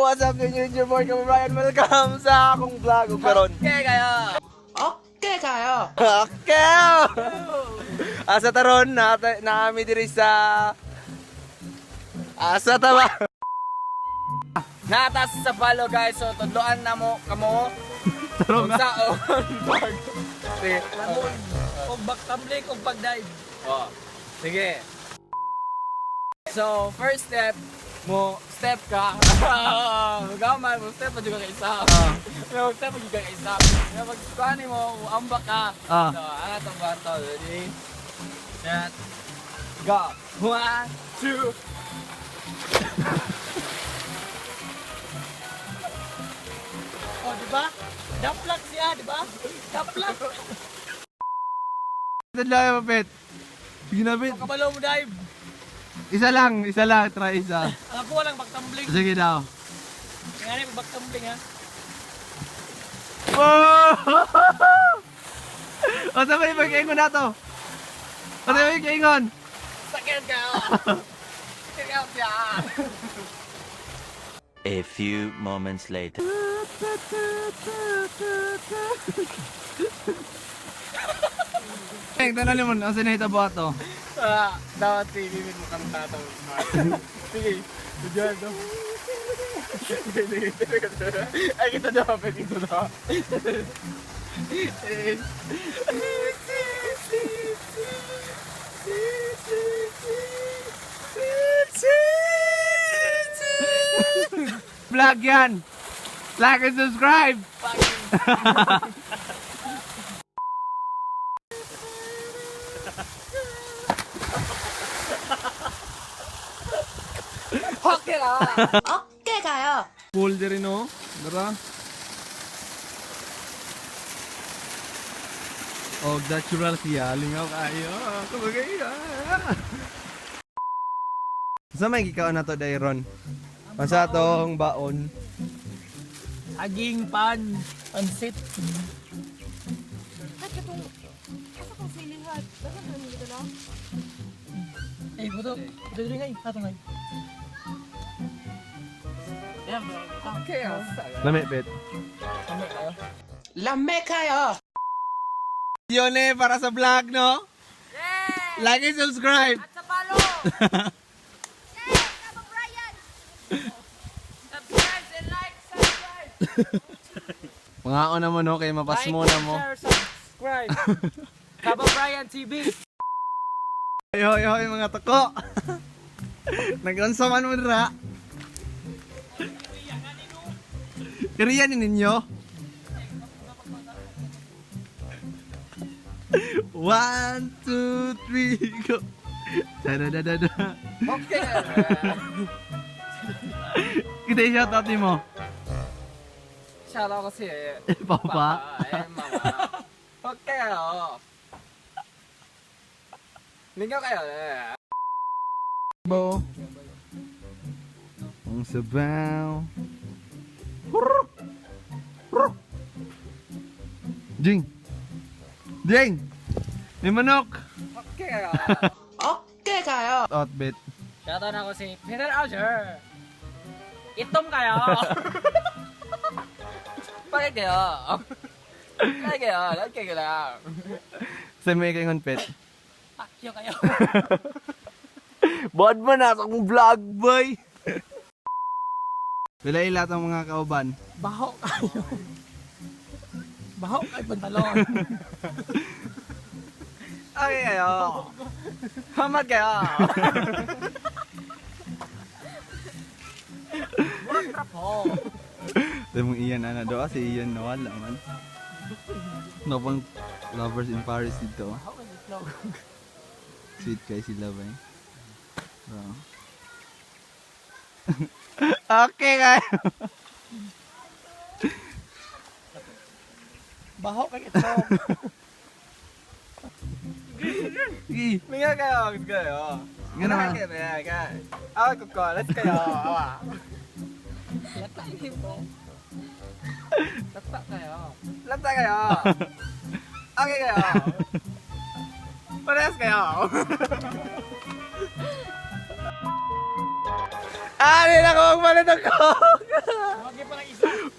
What's up, yun your boy kami Brian. Welcome sa akong vlog ug karon. Okay kayo. Okay kayo. Okay. Asa taron na naami diri sa Asa ta ba? Natas sa balo, guys. So tudloan na mo kamo. Tarong Kung saon pag. Sige. Og backtumbling og pag-dive. Oh. Sige. So first step mo step ka. Gamay mo step pa jud ka isa. Mo step pa jud ka isa. Nga pag kuani mo ambak ka. Ah. So ana tong bato, ready? Set. Go. One, two. Oh, di ba? Daplak siya, di ba? Daplak. Tudloan mo, Pet. Sige na, Pet. Kabalo mo dive. Isa lang, try isa. Ang ako walang backtumbling. Sige daw. Nga ni backtumbling ha. Oh! O sa may pagkaingon na to? O sa may pagkaingon? Sakit kayo. Sakit kayo siya. A few moments later. Eng, tanan mo, ang sinahita ato? Ah, dapat si Bibit mo kanta to. Sige, video to. Sige, sige. Ay, kita daw, pwede ito daw. Vlog yan! Like and subscribe! Okay na! Okay kayo. Pool diri no? Dara. Og natural siya, lingaw kayo. Kumagay. Sa may gikaon na to dayron. Pansa tong baon. Aging pan, pansit. At katong asa kong silihat. Dagan ka mo dito lang. Eh, buto. Buto diri ngay. Ato ngay. Okay, ah. Lami bet. Lami kayo. Lame kayo! Yun eh, para sa vlog, no? Like and subscribe! At sa palo. Yay! Tabang Brian! Subscribe and like, subscribe. Mga na mo, no? Kay mapasmo na mo. Share, subscribe. Kabang Brian TV. Hoy, hoy, hoy, mga tako! Nag-unsa man mo dira. Kiriyan ni ninyo. One, two, three, go! Da-da-da-da-da. Okay! Kita yung shoutout ni mo. Shout out kasi Papa. eh, mama. Okay kayo! Lingaw kayo eh. Bo. Ang sabaw. Jing. Jing. May manok. Okay kayo! Okay kayo. Outfit. Shout out na ako si Peter Alger. Itom kayo. Bakit kayo? Bakit kayo? Bakit kayo lang? Sa may kaingon pet. Pakyo kayo. Buad mo na sa akong vlog, boy. Wala ilat ang mga kauban. Baho kayo. Baho kay pantalon. Okay kayo! Hamad kayo! Murag trapo. Sabi mong Ian ana do si Ian nawala man. No pang lovers in Paris dito. Baho kay itlog. Sweet kay sila ba eh. Wow. Okay kayo. Baho kay itlog. Sige. Lingaw kayo! Gusto kayo! Nga naman. Kayo na kayo. Awa ko ko, let's kayo! Awa! Lata mo. Lata kayo. Lata kayo! Okay kayo! Parehas kayo! Ah, di na ako magpalit ako.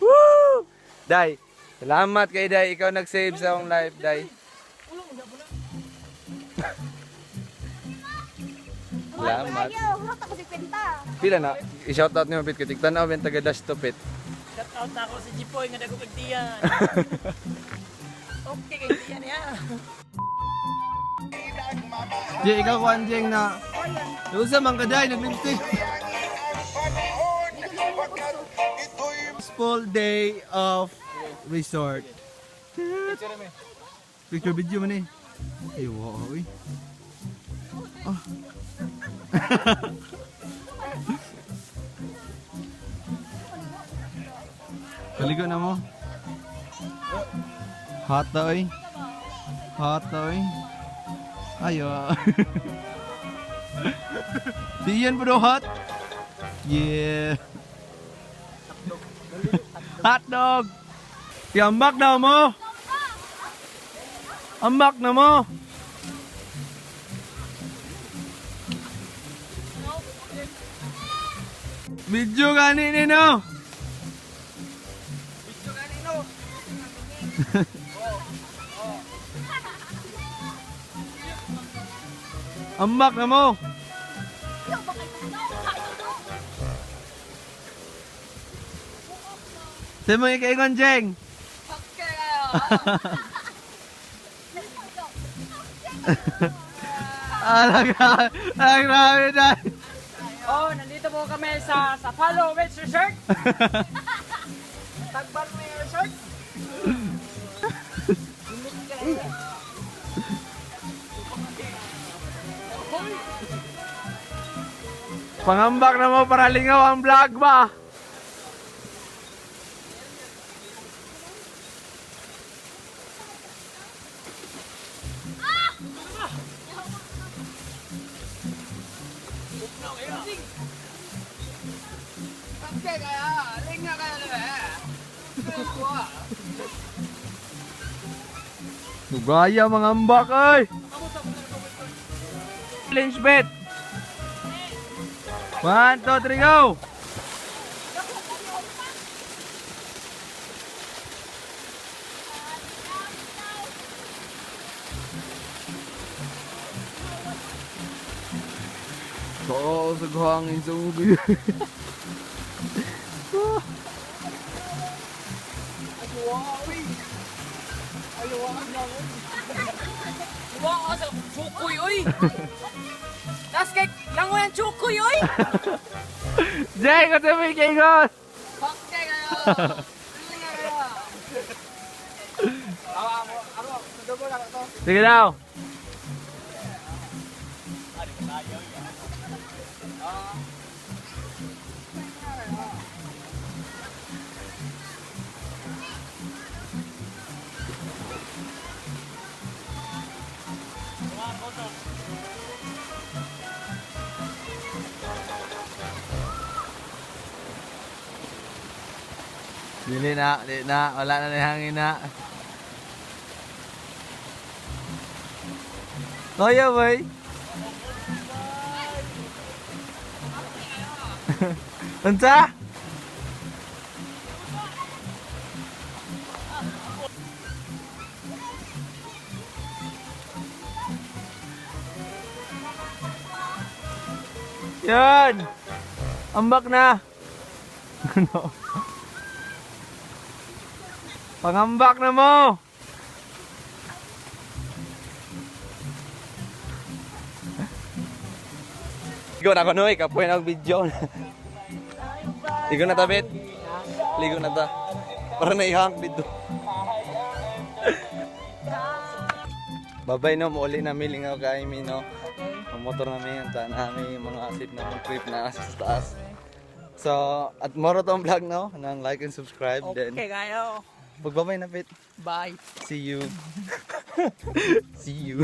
Woo! Day, salamat kay Day. Ikaw nag-save sa akong life, Day. Salamat. Ayo, hurot ako si Penta. Pila na? I-shoutout niyo Pit. Kitik tanaw ben taga Dash to Pit. Shout out na ako si Jipoy nga dagog kag tiyan. Okay kay tiyan niya. Jay, ikaw kuan Jeng na. Usa man ka day nag-lipstick. Full day of resort. Picture video man eh. Ay, wow, oy. Oh. Kaligo na mo. Hot na, oy. Hot na, oy. Ayo. Si Ian po daw hot. Yeah. Hot dog. Iambak na mo. Ambak na mo. Video gani nino. Video gani no. Ambak na mo. Sa mga ikaingon, Jeng. Alaga, ang grabe na. Oh, nandito po kami sa Sapalo Beach Resort. Tagban may resort. Pangambak na mo para lingaw ang vlog ba? Nugaya mga ambak ay! Challenge bet! 1, 2, 3, go! Oo, sa hangin sa ubi. Wow, sa chukoy oy. Tas kay langoy ang chukoy oy. Jay, kasi may kingos! Okay kayo. Sige daw! Dili na, dili na, wala na na hangin na. Kaya, boy. Unsa? Yan! Ambak na! Ano? Pangambak na mo! Ligo na ko noy, kapoy na og video. Ligo na ta, bet. Ligo na ta. Para naihang dito. Babay no, muuli na mi lingaw kay mi no. Ang motor namin, ang tahan namin, mga asip na mga trip na sa taas. So, at moro tong vlog no, nang like and subscribe then. Okay kayo. Pagbabay na pit. Bye. See you. See you.